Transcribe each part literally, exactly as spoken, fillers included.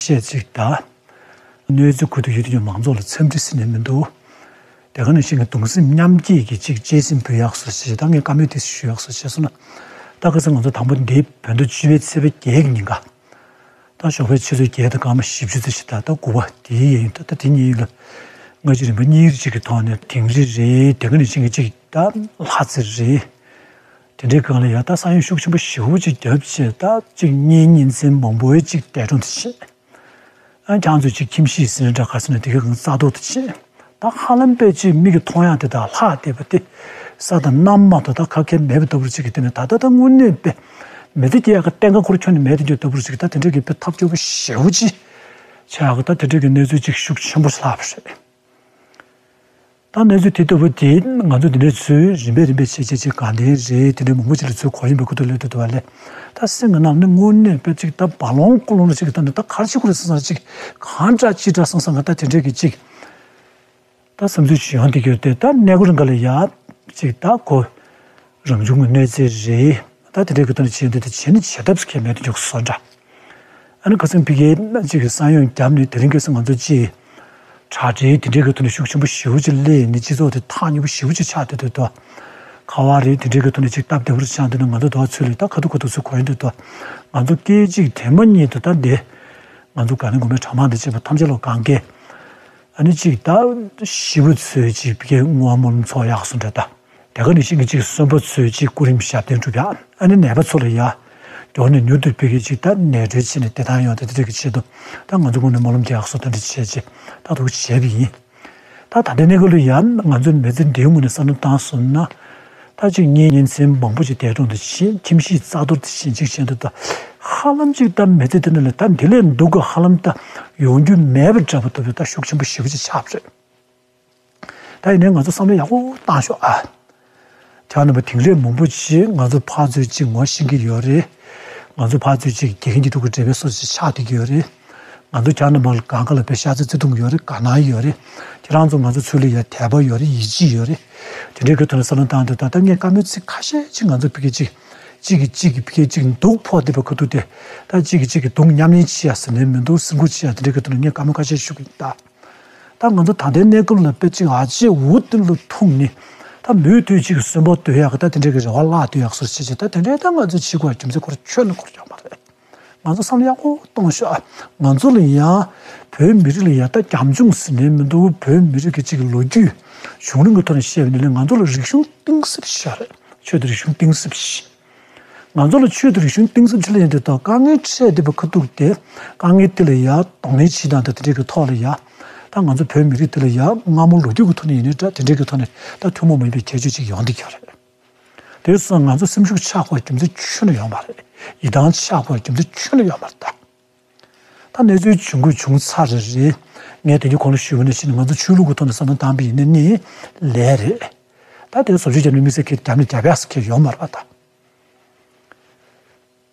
བཅས་ཅིག་ད། གནོད་འཚེ་ཁུལ་དུ་ཡོད་དུས་ཀྱང་མང་ཚོགས་ལ་འཚམས་འདྲི་ཟེར་ནས་མི་འདུག་དེ་ག་ནང་བཞིན་གྱི་གདུང་སེམས་མཉམ་སྐྱེད་ཀྱི་ཅིག་གཅེས་སེམས་འབུལ་ཡག་སོགས་བྱས། ད་ངས་བཀའ་མོལ་དེ་ཞུ་ཡག་སོགས་བྱས་སོང་ན། ད་ཁ་སང་ང་ཚོ་དང་པོ་འདི་བོད་ཟླ་བཅུ་པའི་ཚེས་པ་བརྒྱད་ཀྱི་ཉིན་ཀ། ད་ཞོགས་པའི་ཆུ་ཚོད་བརྒྱད་དང་སྐར་མ་བཞི་བཅུ་ཙམ་ཞིག་ད་ལྟ་དགུ་པ་དེའི་ཡན་ཡོད། ད་ད་དེ་གཉིས་ལ་སྔ་ཕྱི་རིམ་པ་གཉིས་ཅིག་གི་ཐོག་ནས་དིང་རི་རེད། དེ་ག་ནང་བཞིན་གྱི་ཅིག་ད་ལྷ་རྩེ་རེད། དེ་འདྲའི་སྒང་ལ་ཡ་ད་ས་ཡོམ་ཤུགས་ཆེན་པོ་ཞེ་པོ་ཅིག་བརྒྱབ་བྱས། ད་ཅིག་གཉེན་ཉེ་ཚན་མང་པོའི་ཅིག་འདས་གྲོངས་དེ་བྱས། ཨ་ཁྱང་ཚོས་ཅིག་ཁྱིམ་གཞིས་ཟིན་འདྲ་ག་ཟེར་ན་དེ་གའི་སྒང་རྩ་གཏོར་དེ་བྱས། ད་ཧ་ལམ་དཔེ་ཅིག་མིག་གིས་མཐོང་ཡག་དེ་དག་ལྷག་བསྡད་པ་དེ་ས་དང་གནམ་མ་གཏོགས་ད་ག་གེ་མེད་པ་ལྟ་བུར་ཅིག་གི་སྟེང་ནས། ད་ལྟ་ད་དངོས་གནས་དཔེ་མི་ཚེ་སྐྱེལ་ཡག་གི་གཏན་ཁ་ཁོ་རང་ཁྱོན་ནས་མེད་དེ་འགྱོ་ལྟ་བུར་ཅིག་ད་དེ་འདྲའི་གི་དཔེ་ཐབས་སྐྱོ་པོ་ཞེ་པོ་ཅིག་ཆགས་ཡག་གི་ད་དེ་འདྲའི་གི་གནས་ཚུལ་ཅིག་ཤུགས་ཆེན་པོ་ཆགས་པ་རེད། ད་གནས་ཚུལ་དེ་ལྟ་བུ་དེ་ང་ཚོ་འདི་འདྲའི་ཚུལ་རིམ་པས་རིམ་པས་བྱས་བྱས་བྱས་དགའ་ལྡན་རེད། དེ་འདྲའི་མང་པོ་ཅིག་ལ་ཚུར་གོ་ཡིན་པའི་ཁུ་ཐུག་ལས་དུ་དུ་བ་ལས། ད་སེམས་ཀྱི་ནང་ནས་དངོས་གནས་དཔེ་ཅིག་ད་བ་ལོང་ཀུ་ལོང་ལ་ཅིག་གི་ད་ནི་ད་གར་ཅིག་ཁུ་རེ་སང་སང་ཅིག་གང་འདྲ་ཅི་འདྲ་སང་སང་ག་ད་དེ་འདྲའི་གི་ཅིག་ད་བསམ་ཚུལ་ཞིག་ཡོང་དེ་གྱུར་ཏེ། ད་གནས་སྐོར་འགའ་ལ་ཡ་ཅིག་ད་གོ་རང་བྱུང་གི་གནོད་འཚེ་རེད། ད་དེ་འདྲའི་གི་ཐོག་ནས་བྱས་འདི་དེ་བྱས་ནས་བྱེད་ཐབས་སུ་ཁེལ་མེད་དུ་འཇུག་སོ་འདྲ། ཨ་ནི་ཁ་སང་ཕ་གིའི་ཅིག་གི་ས་ཡོམ་བརྒྱབ་ནས་དེ་རིང་ཁ་སང་ང་ཚོ་ཅིག་དྲ་སྦྲེལ་དེ་འདྲའི་གི་ཐོག་ནས་ཤུགས་ཆེན་པོ་ཞེ་པོ་ཅིག་སླེབས་ནས་སྤྱི་ཚོགས་དེ་ཐག་ཉེ་པོ་ཞེ་པོ་ཅིག་ཆགས་བསྡད་འདུག་དོ། ཁ་བ་རེད། དེ་འདྲའི་གི་ཐོག་ནས་ཅིག་སྟབས་བདེ་པོ་ཆགས་འདུག་ན། ང་ཚོ་དོ་ཚོད་ལས་ད་ཁ་ཐུག་ཁ་ཐུག་ཚུར་གོ་ཡིན་འདུག་དོ། ང་ཚོ་སྐད་ཅིག་དེ་མ་ཉིད་དུ་ད་འདི་ང་ཚོ་དགའ་ལྡན་དགོན་པའི་གྲྭ་མང་དང་བཅས་པ་ཐམས་ཅད་ལ་གང་གས། ཨ་ནི་ཅིག་ད་ཤི་བོ་ཚོས་ཅིག་ཕ་གིའི་བསྔོ་བ་སྨོན་ལམ་ཚོགས་ཡག་སོ་འདྲ་ད། དེ་ག་ནང་བཞིན་གྱི་ཅིག་གསོན་པོ་ཚོས་ཅིག་སྐུ་རིམ་ཞབས་བརྟན་སྒྲུབ་ཡག་ཨ་ནི་ནད་པ་ཚོ་ལ་ཡ་མགྱོགས་ནས་མྱུར་དུ་ཕ་གིའི་ཅིག་ད་ནད་གྲོལ་བྱས་ནས་བདེ་ཐང་ཡོང་དེ་དེ་འདྲ་གི་ཆེད་དུ་ད་ང་ཚོ་ངོས་ནས་སྨོན་ལམ་རྒྱག་སོ་དེ་འདྲ་བྱས་ཅིག་ད་དུ་བྱས་པ་ཡིན། ད་ད་ལྟའི་གནས་སྐབས་ལ་ཡ་ང་ཚོ་མི་ཚེ་འདིའི་ངོས་ནས་བསམ་བློ་བཏང་སོང་ན། ད་ཅིག་གཉེན་ཉེ་ཚན་མང་པོ་ཅིག་འདས་གྲོངས་དེ་བཞིན་ཁྱིམ་གཞིས་རྩ་གཏོར་དེ་བཞིན་ཅིག་བྱས་འདུག་ད་ཧ་ལམ་ཅིག་ད་མི་ཚེ་འདི་ནང་ལ་ད་འདི་ལས་སྡུག་ག་ཧ་ལམ་ད་ཡོང་རྒྱུ་མེད་པ་འདྲ་པོ་ལྟ་བུའི་ད་ཤུགས་ཆེན་པོ་ཞེ་པོ་ཅིག་ཆགས་པ་རེད། ད་ཡིན་ནའི་ང་ཚོ་བསམ་བློ་ཡག་པོ་བཏང་ཤོག་ཨ། ཁྱེད་རྣམ་པ་དེང་རབས་མང་པོ་ཅིག་ང་ཚོ་ཕར་ཚུར་ཅིག་ངོ་ཤེས་ཀྱི་ཡོད་རེད། ང་ཚོ་ཕར་ཚུར་ཅིག་དགེ་རྒན་གྱི་ཐུགས་ཀྱི་འབྲེལ་བའི་སོ་ཅིག་ཆགས་བསྡད་ཀྱི་ཡོད་རེད། ང་ཚོ་ཁྱེད་རྣམ་པ་ལ་གང་ག་ལ་དཔེ་ཤ་ཚ་བརྩེ་དུང་ཡོད་རེད། དགའ་སྣང་ཡོད་རེད། ཁྱེད་རང་ཚོ་ང་ཚོ་ཚུར་ལ་ཡ་དད་པ་ཡོད་རེད། ཡིད་ཆེས་ཡོད་རེད། དེ་འདྲའི་གི་ཐོག་ནས་བསམ་བློ་བཏང་དུས་ད་ལྟ་ངས་བཀའ་མོལ་ཚིག་ཁ་ཤས་ཅིག་ང་ཚོ་ཕ་གི་ཅིག་གཅིག་གིས་གཅིག་གི་ཕ་གི་ཅིག་སྡུག་ཕོག་བསྡད་པའི་ཁ་ཐུག་དེ། ད་གཅིག་གིས་གཅིག་གི་སྡུག་མཉམ་ལེན་བྱེད་ཡ་ཟེར་ནས་མི་འདུག་སེམས་ཁུར་བྱེད་ཡ་དེ་འདྲའི་གི་ཐོག་ནས་ངས་བཀའ་མོལ་ཁ་ཤས་ཞུ་གི་ཡིན་ད། ད་ང་ཚོ་ད་ལྟའི་གནས་སྐབས་ལ་དཔེ་ཅིག་ཨ་ཅེ་འུ་དེ་ལ་ཐུག་ནས་ད་མུ་མཐུད་ཅིག་གསོན་པོ་སྡོད་ཡག་གི་ད་དེ་འདྲའི་གི་རེ་བ་བརླག་སྡོད་ཡག་སོ་བྱེད་ཅིག་ད་དེ་འདྲའི་ད་ང་ཚོ་བྱེད་དགོས་རྒྱུ་མཚན་ཁོ་རང་ཁྱོན་ནས་ཁོ་རང་ཡོད་མ་རེད། ང་ཚོ་བསམ་བློ་ཡག་པོ་གཏོང་ཤོག་ཨ། ང་ཚོ་ལ་ཡང་བོད་མི་རིགས་ལ་ཡང་ད་རྒྱབ་ལྗོངས་ཟེར་ནས་མི་འདུག་བོད་མི་རིགས་ཀྱི་ཅིག་ལོ་རྒྱུས་བྱུང་རིམ་གྱི་ཐོག་ནས་བཤད་པ་ཡིན་ན་ང་ཚོ་ལ་རིག་གཞུང་གཏིང་ཟབ་ཞིག་ཡོད་རེད། ཆོས་དང་རིག་གཞུང་གཏིང་ཟབ་ཞིག་ང་ཚོ་ལ་ཆོས་དང་རིག་གཞུང་གཏིང་ཟབ་ཅིག་ལ་ཡིན་དུས་ད་དཀའ་ངལ་འཕྲད་བསྡད་པ་ཁ་ཐུག་དེ་དཀའ་ངལ་དེ་ལ་ཡ་གདོང་ལེན་བྱེད་སྟངས་དང་དེ་འདྲའི་གི་ཐོག་ལ་ཡ། ད་ང་ཚོ་བོད་མི་རིགས་དེ་ལ་ཡ་སྔ་མོ་ལོ་རྒྱུས་ཀྱི་ཐོག་ནས་ཡིན་ནའི་འདྲ་དེ་འདྲའི་གི་ཐོག་ནས་ད་ཐུན་མོང་མ་ཡིན་པའི་ཁྱད་ཆོས་ཅིག་ཡོང་བསྡད་ཀྱི་ཡོད་རེད། དེ་སོང་ང་ཚོ་སེམས་ཤུགས་ཆག་དགོས་རྒྱུ་མཚན་ཁྱོན་ནས་ཡོད་མ་རེད། ཡིད་ཐང་ཆག་དགོས་རྒྱུ་མཚན་ཁྱོན་ནས་ཡོད་མ་རེད་ད། ད་གནས་ཚུལ་བྱུང་དགོས་བྱུང་ཚར་རེད་རེད། ངས་དེ་རིང་གོང་ལ་ཞུས་པ་ནང་བཞིན་ང་ཚོ་ཆོས་ལུགས་ཀྱི་ཐོག་ནས་བསམ་བློ་བཏང་པ་ཡིན་ན་ནི་ལས་རེད། ད་དེ་བཟོ་བཅོས་བརྒྱབ་ནས་དམིགས་བསལ་ཁྱེད་རྒྱབ་ནས་རྒྱབ་ཡག་ཟེར་མཁན་ཡོད་མ་རེད་པ་ད།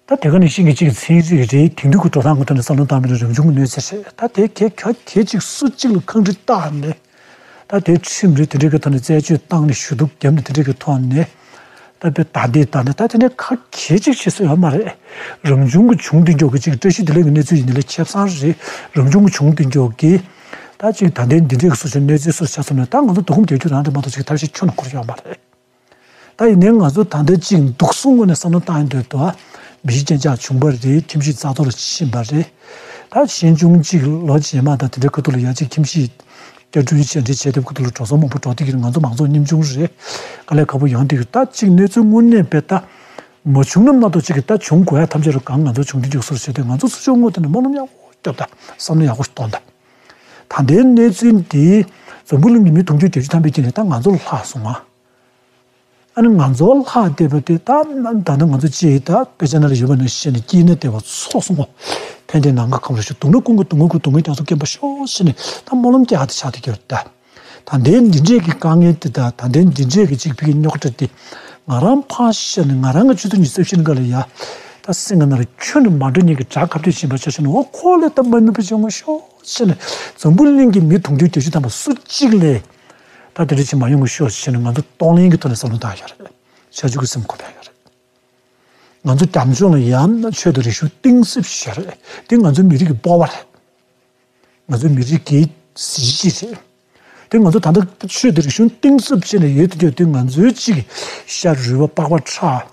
ད་དེ་ག་ནང་བཞིན་གྱི་གཅིག་ཚན་རིག་རེད། དེང་དུས་ཀྱི་འགྲོ་སྟངས་ཀྱི་ཐོག་ནས་བསམ་བློ་བཏང་པ་ཡིན་ན་རང་བྱུང་གི་གནོད་འཚེ་རེད། ད་དེ་གས་ག་གས་གཅིག་སུ་གཅིག་ལ་ཁག་དཀྲི་བཏགས་ནས། ད་དེ་ཁྲིམས་རེད། དེ་འདྲའི་གི་ཐོག་ནས་རྩད་གཅོད་བཏང་ནས་ཞུ་གཏུག་བརྒྱབ་ནས་དེ་འདྲའི་གི་ཐོག་ནས། ད་དཔེ་ད་འདི་ད་ནས་ད་དེ་ནས་ཁ་གྱེས་ཅིག་བྱེད་ས་ཡོད་མ་རེད། རང་བྱུང་གི་བྱུང་དེ་མགྱོགས་ཀྱི་ཅིག་བཀྲ་ཤིས་བདེ་ལེགས་ཀྱི་གནས་ཚུལ་ཡིན་ནའི་ལས་ཁེ་བཟང་རེད། རང་བྱུང་གི་བྱུང་དེ་མགྱོགས་ཀྱི། ད་ཅིག་ད་ལྟའི་འདི་འདྲའི་གི་སོ་སོའི་གནས་ཚུལ་སོ་སོ་ཆ་ཚང་ནས་ད་ང་ཚོ་སྡུག་སྐུམ་རྒྱག་རྒྱུ་རང་རེད་མ་གཏོགས་ཅིག་ཐབས་ཤེས་ཁྱོན་ནས་འཁོར་ཡོད་མ་རེད། ད་ཡིན་ནའི་ང་ཚོ་ད་ལྟ་ཅིག་འདུག་སེ་ངོས་ནས་བསམ་བློ་བཏང་ཡོང་དུས་ད་མི་གཤིས་ཅན་ཆག་བྱུང་བ་རེད། ཁྱིམ་གཞིས་རྩ་གཏོར་ཕྱིན་པ་རེད། ད་ཤེས་བྱུང་ཅིག་ལོ་རྗེས་མ་ད་དེ་འདྲའི་ཁ་ཐུག་ལ་ཡ་ཅིག་ཁྱིམ་གཞིས་བསྐྱར་སྐྲུན་བྱས་འདྲ་བྱས་དེ་ཁ་ཐུག་ལ་འགྲོ་སོང་མང་པོ་འགྲོ་བསྡད་ཀྱི་རེད། ང་ཚོ་མང་ཚོགས་ཉམ་ཆུང་རེད། དཀའ་ལས་ཁག་པོ་ཡོང་བསྡད་ཀྱི་རེད། ད་ཅིག་གནས་ཚུལ་དངོས་གནས་དཔེ་ད་མ་བྱུང་ན་མ་གཏོགས་ཅིག་གི་ད་བྱུང་དགོས་ཡ་ཐམས་ཅད་རུ་གང་ང་ཚོ་བྱུང་དུས་འཇུག་སོར་བྱས་ཏེ་ང་ཚོ་སུ་ཆུང་ངུ་དེ་ནས་སྨོན་ལམ་ཡག་པོ་སྐྱོབ་ད་བསམ་བློ་ཡག་པོ་གཏོང་ད། ད་ལྟའི་གནས་ཚུལ་འདི་འཛམ་བུ་གླིང་གི་མི་དུང་ཕྱུར་བརྒྱད་ཅུ་ཐམ་པའི་དཀྱིལ་ནས་ད་ང་ཚོ་ལྷག་སོང་ང་། ཨ་ནི་ང་ཚོ་ལྷག་བསྡད་པ་དེ་ད་ད་ནི་ང་ཚོ་ཅིག་ད་དཔེ་ཆ་ནང་ལ་ཡོད་པ་ནང་བཞིན་དཀྱིལ་ནས་བསྡད་པ་ཚོགས་སོང་ངོ་། ཕན་བདེ་ནམ་མཁའ་གང་ལ་བཞུགས། སྡུག་ན་ཀུན་གྱི་སྡུག་བསྔལ་ཀུན། སྡུག་བསྔལ་རྒྱ་མཚོ་སྐེམ་པར་ཤོག་ཟེར་ནས་ད་སྨོན་ལམ་རྒྱག་ཏེ་ཆགས་ཏེ་ཡོད་ད། ད་ལྟའི་འདི་འདྲས་ཀྱི་དཀའ་ངལ་དེ་དང་ད་ལྟའི་འདི་འདྲས་ཀྱི་ཅིག་ཕ་གི་རྙོག་དྲ་དེ་ང་རང་ཕར་བཞག་ནས་ང་རང་གི་ཆུ་ཚོད་ཉི་ཤུ་རྩ་བཞི་ནང་ལ་ཡ་ད་སེམས་ནང་ལ་ཁྱོན་ནས་མ་འགྲོ་མཁན་གྱི་དགྲ་ཁ་གཏད་བྱེད་པ་ཆ་བཞག་ན་འོ་ཁོ་ལས་ད་མ་ནུས་པ་བྱུང་ངོ་ཤོག་ཟེར་ནས་འཛམ་བུ་གླིང་གི་མི་དུང་ཕྱུར་བརྒྱད་ཅུ་ཐམ་པ་སུ་གཅིག་ལས། ད་དེ་འདྲ་ཅིག་མ་ཡོང་གི་ཤོག་ཟེར་ནས་ང་ཚོ་གཏོང་ལེན་གྱི་ཐོག་ནས་བསམ་བློ་བཏང་ཡོད་རེད། བྱ་རྒྱུ་གི་སེམས་ཁོ་ཕན་ཡོད་རེད། ང་ཚོ་རྒྱབ་ལྗོངས་ལ་ཡང་ཆོས་དང་རིག་གཞུང་གཏིང་ཟབ་ཞིག་ཡོད་རེད། དེ་ང་ཚོའི་མི་རིགས་ཀྱི་སྤོབས་པ་རེད། ང་ཚོའི་མི་རིགས་ཀྱི་གཟི་བརྗིད་རེད། དེ་ང་ཚོ་ད་ལྟ་ཆོས་དང་རིག་གཞུང་གཏིང་ཟབ་བྱས་ནས་ཡོད་དུས་ཀྱང་དེ་ང་ཚོའི་གཅིག་ཤ་རུས་པ་པགས་པ་ཁྲག་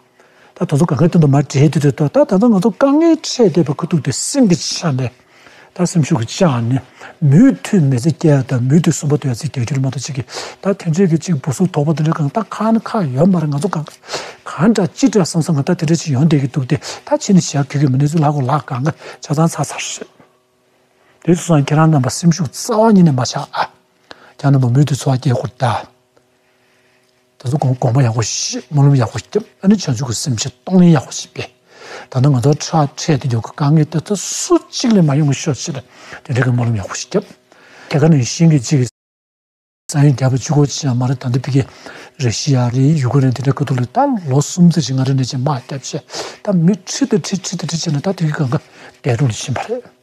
ད་དེ་ཚོ་གང་ག་སྟེང་དུ་མར་འདྲེས་དུས་དེ་ད་ད་ད་ལྟ་ང་ཚོ་དཀའ་ངལ་འཕྲད་བསྡད་པའི་ཁ་ཐུག་དེ་སེམས་ཀྱི་ཆ་ནས་ད་སེམས་ཤུགས་ཀྱི་ཆ་ནས་མུ་མཐུད་མི་ཚེ་སྐྱེལ་ཡ་དང་མུ་མཐུད་སུམ་པ་ཐུབ་ཡ་ཚིག་རྒྱག་རྒྱུ་རེད་མ་གཏོགས་གཅིག་གིས་ད་དེ་འདྲས་ཀྱི་གཅིག་སྦུ་སུབ་དོག་པོ་དེ་འདྲས་གང་ད་ཁ་ན་ཁ་ཡོད་མ་རེད། ང་ཚོ་གང་གང་འདྲ་ཅི་འདྲ་བསམ་བསམ་གང་ད་དེ་འདྲས་ཅིག་ཡོང་བསྡད་ཀྱི་འདུག་སྟེ་ད་ཕྱི་ནས་ཞག་གི་གི་མི་གནས་ཚུལ་ལྷག་གོ་ལྷག་གང་ག་ཆ་ཚང་ཚར་ཚར་རེད། དེ་སོང་ཙང་ཁྱེད་རང་རྣམ་པ་སེམས་ཤུགས་རྩ་བ་ཉིད་ནས་མ་ཆག་ཨ། ཁྱེད་རྣམ་པ་མུ་མཐུད་འཚོ་བ་སྐྱེལ་དགོས་ད། དེ་ཚོ་དགོངས་དགོངས་པ་ཡག་པོ་བཞེས། སྨོན་ལམ་ཡག་པོ་བརྒྱབ། ཨ་ནི་བྱང་ཆུབ་ཀྱི་སེམས་བསྐྱེད་གཏོང་ལེན་ཡག་པོ་ཞིག་སྤེལ། ད་ནི་ང་ཚོ་ཁྲག་ཁྲལ་དེ་འཇོག་གི་དཀའ་ངལ་དེ་ཚོ་སུ་གཅིག་ལས་མ་ཡོང་བའི་ཤོག་ཅིག་ལ་དེ་འདྲ་གི་སྨོན་ལམ་ཡག་པོ་ཞིག་བརྒྱབ། དེ་ག་ནང་བཞིན་གྱི་གཅིག་གི་ས་ཡོམ་བརྒྱབ་པ་གཅིག་པོ་ཅིག་ཡང་མ་རེད། ད་ལྟ་ཕ་གི་ར་ཤི་ཡ་རེད། ཡུ་ཀེ་རེན་དེ་འདྲ་ཁ་ཐུག་ལ་ད་ལོ་གསུམ་ཙམ་ཞིག་ང་རང་ནས་ཅིག་དམག་བརྒྱབ་བྱས་ད་མི་ཁྲི་དང་ཁྲི་ཁྲི་དང་ཁྲི་བྱས་ནས་ད་དེ་གི་གང་ག་འདས་གྲོངས་ལ་ཕྱིན་པ་རེད།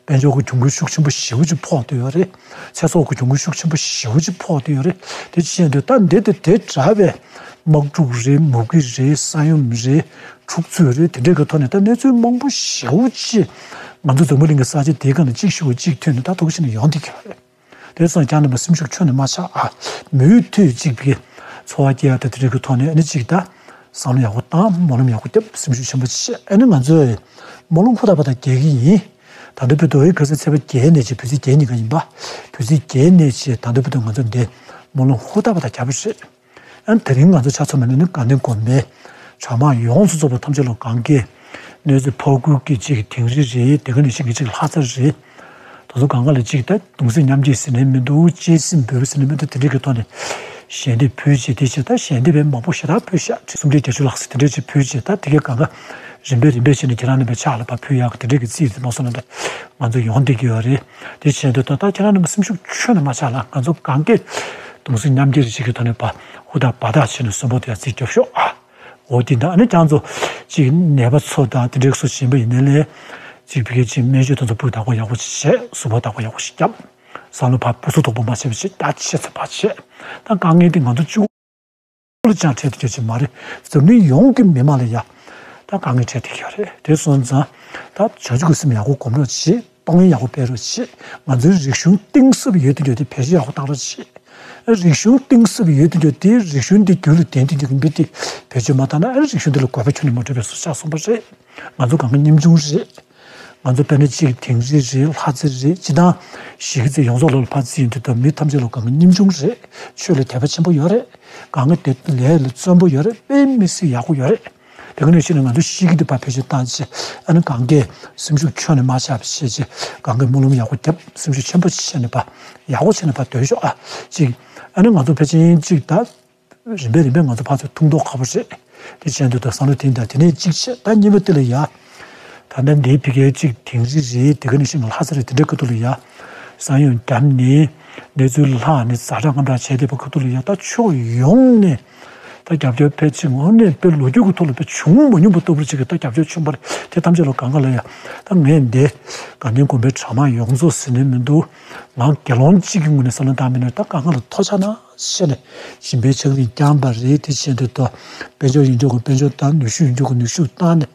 དཔལ་འབྱོར་གྱི་གྱོང་གུན་ཤུགས་ཆེན་པོ་ཞེ་པོ་ཅིག་ཕོག་བསྡད་ཡོད་རེད། ཚེ་སྲོག་གི་གྱོང་གུན་ཤུགས་ཆེན་པོ་ཞེ་པོ་ཅིག་ཕོག་བསྡད་ཡོད་རེད། དེ་ཅི་ཡང་འདུག་ད་འདི་དེ་དེ་འདྲ་བའི་དམག་འཁྲུག་རེད། མུ་གེ་རེད། ས་ཡོམ་རེད། འཁྲུག་རྩོད་རེད། དེ་འདྲའི་གི་ཐོག་ནས་ད་གནས་ཚུལ་མང་པོ་ཞེ་པོ་ཅིག་ང་ཚོ་འཛམ་བུ་གླིང་གི་ས་ཆ་དེའི་སྒང་ནས་གཅིག་ཤུ་གཅིག་ཐོན་ནས་ད་ཐུག་ཕྱིན་ནས་ཡོང་བསྡད་ཀྱི་ཡོད་རེད། དེ་སོང་ཀྱང་རྣམ་པ་སེམས་ཤུགས་ཁྱོན་ནས་མ་ཆག་ཨ། མུ་མཐུད་ཅིག་གི་འཚོ་བ་སྐྱེལ་ཡག་དང་དེ་འདྲའི་གི་ཐོག་ནས་ཨ་ནི་ཅིག་ད་བསམ་བློ་ཡག་པོ་བཏང་། སྨོན་ལམ་ཡག་པོ་བརྒྱབ། སེམས་ཤུགས་ཆེན་པོ་བྱས། ཨ་ནི་ང་ཚོས་སྨོན་ལམ་ཧུར་ཐག་པ་ཐག་རྒྱག་གི་ཡིན། ད་ལྟ་བོད་ཟླ་བའི་ག་ཚོད་ཚེས་པ་བརྒྱད་ནས་བྱས་བོད་ཚེས་བརྒྱད་ཉིན་ཀ་ཡིན་པ། བོད་ཚེས་བརྒྱད་ནས་བྱས་ད་ལྟ་བོད་ང་ཚོ་འདི་སྨོན་ལམ་ཧུར་ཐག་པ་ཐག་རྒྱག་པ་རེད། ཨ་ནི་དེ་རིང་ང་ཚོ་ཆ་མཚོན་པ་ནི་དགའ་ལྡན་དགོན་པའི་གྲྭ་མང་ཡོངས་སུ་རྫོགས་པ་ཐམས་ཅད་ལ་གང་གས་གནོད་འཚེ་ཕོག་ཁུལ་གྱི་གཅིག་དིང་རི་རེད། དེ་ག་ནང་བཞིན་གྱི་གཅིག་ལྷ་རྩེ་རེད། དེ་ཚོ་གང་ག་ལ་གཅིག་ད་གདུང་སེམས་མཉམ་སྐྱེད་ཟེར་ནས་མི་འདུག་གཅེས་སེམས་འབུལ་བ་ཟེར་ནས་མི་འདུག་དེ་འདྲའི་གི་ཐོག་ནས་ཞལ་འདེབས་ཕུལ་བྱས་དེ་བྱས་ད་ཞལ་འདེབས་པའི་མང་པོ་ཞེ་དྲག་ཕུལ་ཤག་ཁྲི་སུམ་བརྒྱ་བརྒྱད་ཅུ་ལྷག་ཙམ་དེ་འདྲའི་ཅིག་ཕུལ་བྱས་ད་དེ་གའི་གང་ག་རིམ་པས་རིམ་པས་བྱས་ནས་ཁྱེད་རང་རྣམ་པའི་ཕྱག་ལ་ཕར་ཕུལ་ཡག་གི་དེ་འདྲའི་གི་རྩིས་དེ་མ་སོང་ན་ད་ང་ཚོ་ཡོང་བསྡད་ཀྱི་ཡོད་རེད། དེ་བྱས་འདུག་ད་ད་ཁྱེད་རང་རྣམ་པ་སེམས་ཤུགས་ཁྱོན་ནས་མ་ཆག་ལ། ང་ཚོ་གང་གས་གདུང་སེམས་མཉམ་སྐྱེད་རེ་བྱེད་ཀྱི་ཐོག་ནས་ཕར་ཧུར་ཐག་འབད་ཐག་བྱས་ནས་སུམ་པ་དེ་ཡང་རྩིས་རྒྱོབ་ཤོག་ཨ། འོ་དེ་འདྲ་ཨ་ནི་ཀྱང་ཚོ་ཅིག་ནད་པ་ཚོ་དང་དེ་འདྲའི་སུ་ཞིག་ཡིན་པ་ཡིན་ནའི་ལས་ཅིག་ཕ་གིའི་ཅིག་སྨན་བཅོས་དེ་ཚོ་སྤུས་དག་པོ་ཡག་པོ་ཞིག་བྱས། གཟུགས་པོ་བདག་པོ་ཡག་པོ་ཞིག་བརྒྱབ། བསམ་བློ་ཕར་སྦུ་སུབ་དོག་པོ་མ་བྱས་པ་ཞིག་ད་ཆེ་ཚད་ཕར་བྱས། ད་དཀའ་ངལ་འདི་ང་ཚོ་གཅིག་པོ་ལ་ཅང་འཕྲད་ཐུབ་རྒྱུ་ཅིག་མ་རེད། འཛམ་གླིང་ཡོངས་ཀྱི་མི་མང་ལ་ཡ་ད་དཀའ་ངལ་འཕྲད་བསྡད་ཀྱི་ཡོད་རེད། དེ་སོང་ཙང་ད་བྱང་ཆུབ་ཀྱི་སེམས་ཡག་པོ་སྒོམ་རོགས་བྱེད། གཏོང་ལེན་ཡག་པོ་སྤེལ་རོགས་བྱེད། ང་ཚོའི་རིག་གཞུང་གཏིང་ཟབ་ཡོད་དུས་ཡོད་དེ་བེད་སྤྱོད་ཡག་པོ་བཏང་རོགས་བྱེད། རིག་གཞུང་གཏིང་ཟབ་ཡོད་དུས་ཡོད་དེ་རིག་གཞུང་འདི་རྒྱུད་ལ་ལྡན་དུས་ཡོད་མི་དེ་བེད་སྤྱོད་མ་བཏང་ན་ཨ་རིག་གཞུང་འདི་ལ་དགོས་པ་ཁྱོན་ནས་མ་གྲུབ་པའི་བཟོ་ཆགས་སོང་པ་རེད། ང་ཚོ་གང་ག་ཉམ་ཆུང་རེད། ང་ཚོ་དཔེར་ན་གཅིག་དིང་རི་རེད། ལྷ་རྩེ་རེད། སྤྱིར་བཏང་གཞིས་ཀ་རྩེ་ཡོངས་རྫོགས་ལོགས་ལ་ཕར་རྩིས་ཡོང་དུས་ད་མི་ཐམས་ཅད་ལ་གང་ག་ཉམ་ཆུང་རེད། ཆོས་ལ་དད་པ་ཆེན་པོ་ཡོད་རེད། གང་ག་དེ་ལས་ལ་བརྩོན་པོ་ཡོད་རེད། དཔེ་མི་སྲིད་ཡག་པོ་ཡོད་རེད། དེ་ག་ནང་བཞིན་ང་ཚོ་གཞིས་ཀ་རྩེ་ཕར་བེད་སྤྱོད་བཏང་བྱས་ཨ་ནི་གང་གས་སེམས་ཤུགས་ཁྱོན་ནས་མ་ཆག་པ་བྱས་བྱས་གང་གས་སྨོན་ལམ་ཡག་པོ་བརྒྱབ། སེམས་ཤུགས་ཆེན་པོ་བྱས་ནས་ཕར་ཡག་པོ་བྱས་ནས་ཕར་སྡོད་ཤོག་ཨ། གཅིག་ཨ་ནི་ང་ཚོ་ཕལ་ཆེར་གཅིག་ད་རིམ་པས་རིམ་པས་ང་ཚོ་ཕར་ཚུར་ཐུག་མདོག་ཁ་པོ་རེད། དེ་བྱས་འདུག་ད་བསམ་བློ་དེ་འདྲ་དེ་ནས་གཅིག་བྱས། ད་གཉིས་པ་དེ་ལ་ཡ། ད་ལྟ་འདིའི་ཕ་གིའི་གཅིག་དིང་རི་རེད། དེ་ག་ནང་བཞིན་ལྷ་ས་རེད། དེ་འདྲའི་ཁ་ཐུག་ལ་ཡ། ས་ཡོམ་བརྒྱབ་ནས་གནས་ཚུལ་ལྷག་ནས་ཛ་དྲག་སྔ་དྲག་བྱས་བསྡད་པའི་ཁ་ཐུག་ལ་ཡ། ད་ཕྱོགས་ཡོངས་ནས་ད་རྒྱབ་སྐྱོར་ཕལ་ཆེར་དངོས་གནས་དཔེ་ལོ་རྒྱུས་ཀྱི་ཐོག་ལ་དཔེ་བྱུང་མ་མྱོང་པ་ལྟ་བུ་ཅིག་གི་ད་རྒྱབ་སྐྱོར་བྱུང་བ་རེད། དེ་ཐམས་ཅད་ལ་གང་ག་ལ་ཡ། ད་ངས་འདི་དགའ་ལྡན་དགོན་པའི་གྲྭ་མང་ཡོངས་རྫོགས་ཟེར་ནས་མི་འདུག་ང་དགེ་སློང་གཅིག་གི་ངོས་ནས་བསམ་བློ་བཏང་མིན་ན་ད་གང་ག་ལ་ཐོག་ཆགས་ན་བཤད་ནས་སྦྱིན་པའི་ཕྱག་རིང་བསྐྱངས་པ་རེད། དེ་བྱས་འདུག་ད་དཔལ་འབྱོར་ཡོད་མཁན་གྱི་དཔལ་འབྱོར་བཏང་། ནུས་ཤུགས་ཡོད་མཁན་གྱི་ནུས་ཤུགས་བཏང་ནས།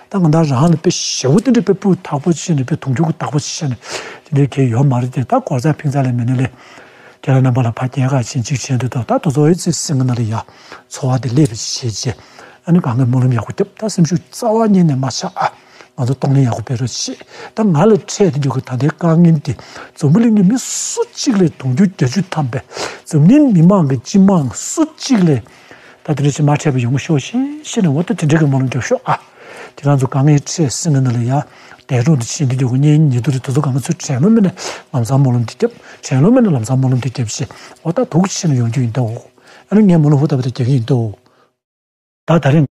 ད་ང་རང་རང་ལ་དཔེ་ཞེ་པོ་དེ་འདྲ་དཔེ་སྤུས་དག་པོ་བྱས་ནས་དཔེ་དུང་ཕྱུར་གྱི་བདག་པོ་བྱས་ནས་དེ་འདྲའི་གལ་ཡོད་མ་རེད་དེ། ད་གོ་ས་ཕིང་ས་ལ་མེད་ན་ལས་ཁྱེད་རང་རྣམ་པ་ལ་ཕར་སྐྱེལ་ཁ་ཕྱིན་ཅིག་བྱས་འདུག་ད། ད་དུ་ཚོ་ཨེ་ཙི་སེང་གེ་ན་ལ་ཡ་འཚོ་བ་དེ་སླེབས་པ་བྱས་རྗེས་ཨ་ནི་གང་གི་སྨོན་ལམ་ཡག་པོ་བརྒྱབ། ད་སེམས་ཤུགས་རྩ་བ་ཉིད་ནས་མ་ཆག་ཨ། ང་ཚོ་གཏོང་ལེན་ཡག་པོ་སྤེལ་རོགས་བྱེད། ད་ང་ལ་འཕྲད་དེ་འདུག་གི་ད་ལྟའི་དཀའ་ངལ་འདི་འཛམ་བུ་གླིང་གི་མི་སུ་གཅིག་ལས་དུང་ཕྱུར་བརྒྱད་ཅུ་ཐམ་པའི་འཛམ་གླིང་མི་མང་གི་སྤྱི་མང་སུ་གཅིག་ལས་ད་དེ་འདྲ་ཞིག་མ་འཕྲད་པ་ཡོང་གི་ཤོག་ཤེས་ཤེས་ནས་འོ་ད་དེ་འདྲ་གི་སྨོན་ལམ་རྒྱོབ་ཤོག་ཨ། དེ་རང་ཚོ་དཀའ་ངལ་འཕྲད་སེང་གེ་ན་ལ་ཡ་འདས་གྲོངས་དེ་ཕྱིན་དེ་འདུག་གི་གཉེན་ཉེ་དུ་རེ་དེ་ཚོ་གང་ཚོད་དྲན་ལོ་མེད་ན་ལམ་སང་སྨོན་ལམ་དེ་རྒྱབ། དྲན་ལོ་མེད་ན་ལམ་སང་སྨོན་ལམ་དེ་རྒྱབ་ཤེས་འོ་ད་དུག་ཕྱིན་ནས་ཡོང་རྒྱུ་ཡིན་ད། འོ་ཨ་ནི་ངས་སྨོན་ལམ་ཧུར་ཐག་པ་དེ་རྒྱག་གི་ཡིན་ད། འོ་ད་ད་རིང་